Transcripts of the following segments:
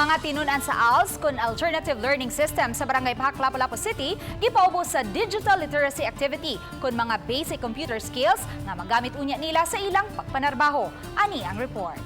Mga tinunan sa ALS kun Alternative Learning System sa Barangay Pajac, Lapu-Lapu City gipaubos sa digital literacy activity kun mga basic computer skills nga magamit unya nila sa ilang pagpanarbaho. Ani ang report.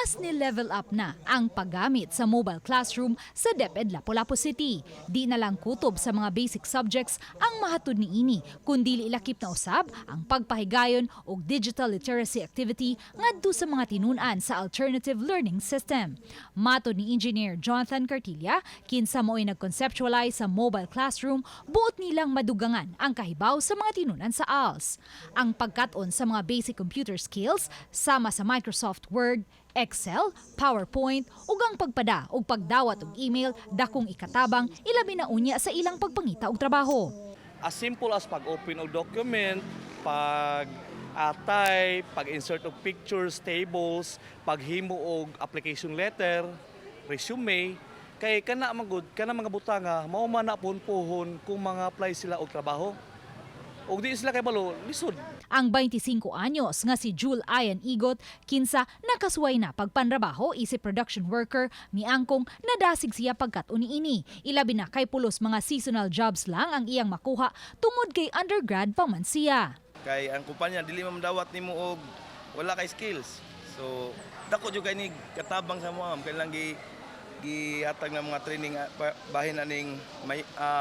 Mas ni-level up na ang paggamit sa mobile classroom sa DepEd Lapu-Lapu City. Di na lang kutob sa mga basic subjects ang mahatod niini, kundi ilakip na usab ang pagpahigayon og digital literacy activity ngadto sa mga tinunan sa alternative learning system. Matod ni Engineer Jonathan Cartilla, kinsa mo'y nag-conceptualize sa mobile classroom, buot nilang madugangan ang kahibaw sa mga tinunan sa ALS. Ang pagkat-on sa mga basic computer skills sama sa Microsoft Word, Excel, PowerPoint ug ang pagpada ug pagdawat og email dakong ikatabang, ilabi na unya sa ilang pagpangita og trabaho. As simple as pag-open og document, pag type, pag-insert og pictures, tables, paghimo og application letter, resume, kay kana man gud, kana mga butanga mao man na puhon kung mga apply sila og trabaho. Og di sila kay balo, lisod. Ang 25 anyos nga si Jule Ayan Igot, kinsa nakasuway na pagpanrabaho isip production worker, miangkong nadasig siya pagkat-on niini. Ilabi na kay pulos mga seasonal jobs lang ang iyang makuha tungod kay undergrad pa man siya. Kay ang kumpanya dili man dawat nimo og wala kay skills. So dako jud kay ni katabang sa mo, kay lang gihatag ng mga training bahin aning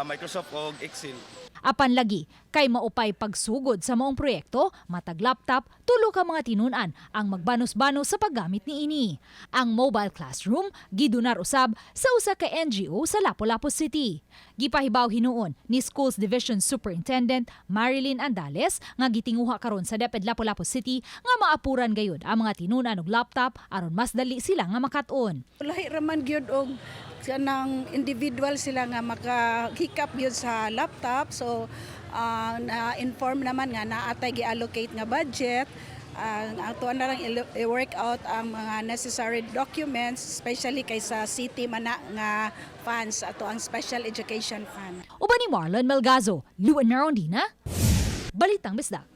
Microsoft og Excel. Apan lagi, kay maupay pagsugod sa maong proyekto, matag laptop, tulo ka mga tinunan ang magbanos-banos sa paggamit niini. Ang mobile classroom gidunar usab sa usa ka NGO sa Lapu-Lapu City. Gipahibaw hinuon ni Schools Division Superintendent Marilyn Andales nga gitinguha karon sa DepEd Lapu-Lapu City nga maapuran gayud ang mga tinunan og laptop aron mas dali sila nga makat-on. Lahi raman gyud og kanang individual sila nga makahikap gyud sa laptop, so na-inform naman nga naa tay gi-allocate nga budget. Ang ato na lang i-work out ang mga necessary documents, especially kay sa city man na nga funds ato ang special education fund. Uban ni Marlon Melgazo, Luan Merondina, Balitang Bisdak.